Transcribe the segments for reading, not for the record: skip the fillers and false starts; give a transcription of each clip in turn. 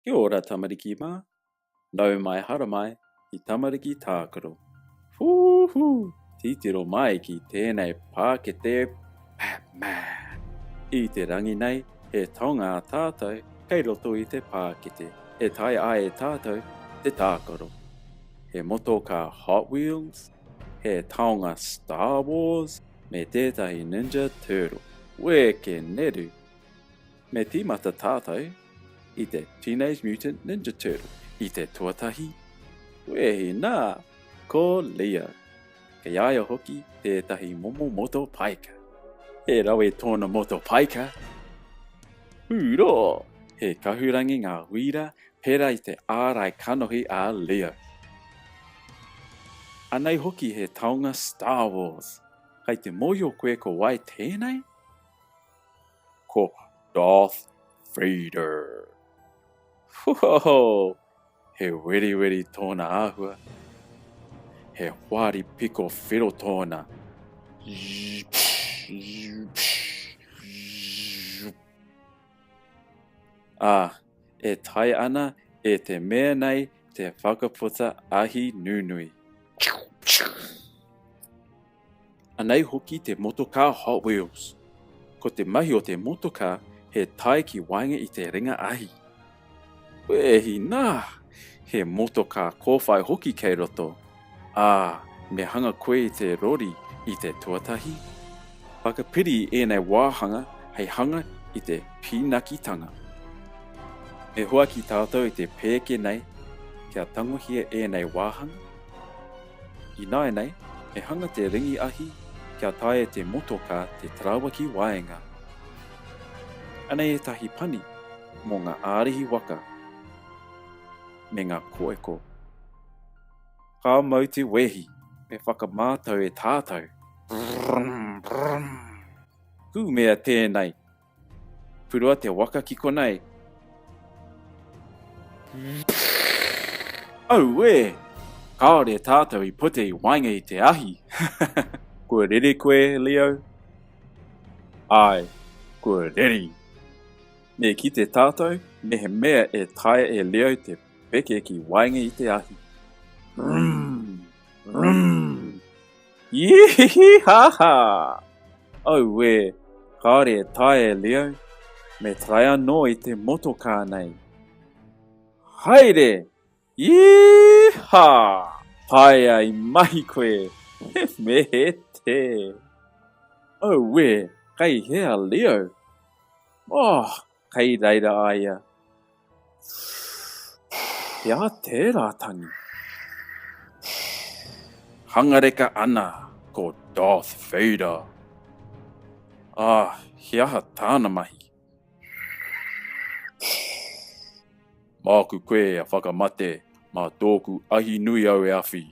Kia ora tamariki mā. Nau mai haramai ki Tamariki Tākaro. Whūhū! Titiro mai ki tēnei pākete Batman! I te rangi nei, he taonga a tātou kei roto i te pākete e taea ai e tātou te tākaro. He motokā Hot Wheels, he taonga Star Wars me tētahi Ninja Turtle. Wēke neru! Me tīmata tātou i te Teenage Mutant Ninja Turtle i te tuatahi. Wehi nā, ko Leo. Kei a ia hoki tētahi momo motopaika. He rawe tōna motopaika! Hurā! He kahurangi ngā wīra pērā i te ārai kanohi a Leo. Anei hoki he taonga Star Wars. Kei te mōhio koe ko wai tēnei? Ko Darth Vader. Whoa! He weriweri tōna āhua. He whāri piko whero tōna. Ā, e taea ana e te mea nei te whakaputa ahi nunui. Anei hoki te motokā Hot Wheels. Ko te mahi o te motokā he tae ki waenga i te ringa ahi. Wehi nā! He motokā kōwhai hoki kei roto. Ā, me hanga koe i te rori i te tuatahi. Whakapiri i ēnei wāhanga hei hanga i te pīnakitanga. Me huaki tātou i te pēke nei kia tangohia ēnei wāhanga. Ināianei, me hanga te ringi ahi kia taea te motokā te tarāwa ki waenga. Anei ētahi pani mō ngā ārihi waka me ngā koeko. Ka mau te wehi, me whakamātau e tātou. Brrrm, brrrm. Kūmea tēnei! Purua te waka ki konei. Auē! Kāore tātou i puta i waenga i te ahi. Kua reri koe, Leo? Āe, kua reri. Me kite tātou mehemea e taea e Leo te peke ki waenga i te ahi. Rrrm! Rrrm! Yee-hee-ha-ha! Auē, kāore e taea e Leo, me try anō i te motokā nei. Haere! Yee-ha! Taea i mahi koe! Me he tē! Auē, kei hea Leo? Oh, kei reira a ia. He aha tērā tangi? Hangareka ana ko Darth Vader. Ah, he aha tāna mahi? Māku koe e whakamate, mā tōku ahi nui au e awhi.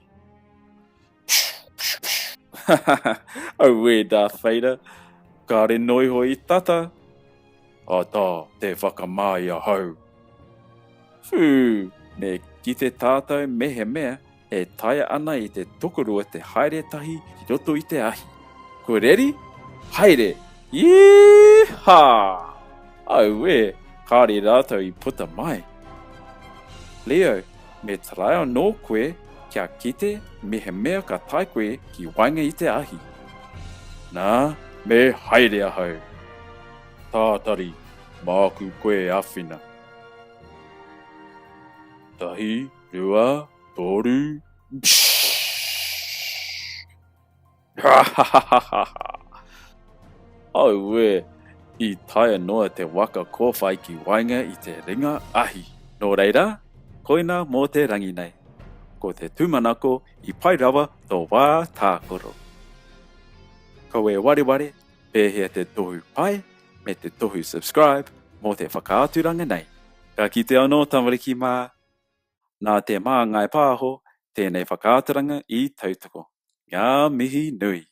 Auē, Darth Vader, kāre noa iho i tata. Ata, tē whakamā i ahau. Whū, me kite tātou mehemea e taea ana i te tokorua te haere tahi ki roto i te ahi. Kua reri? Haere! Yee-ha! Auē, kāre rātou i puta mai. Leo, me try anō koe kia kite mehemea ka tae koe ki waenga i te ahi. Nā, me haere ahau. Tātari, māku koe e āwhina. Tahi, rua, toru, Auē, i taea noa te waka kōwhai ki waenga i te ringa ahi. Nō reira, koina mō te rangi nei. Ko te tūmanako i pai rawa tō wā tākaro. Kaua e wareware, pēhea te tohu pai me te tohu subscribe mō te whakaaturanga nei. Ka kite anō tamariki mā! Nā Te Māngai Pāho tēnei whakaaturanga i tautoko. Ngā mihi nui!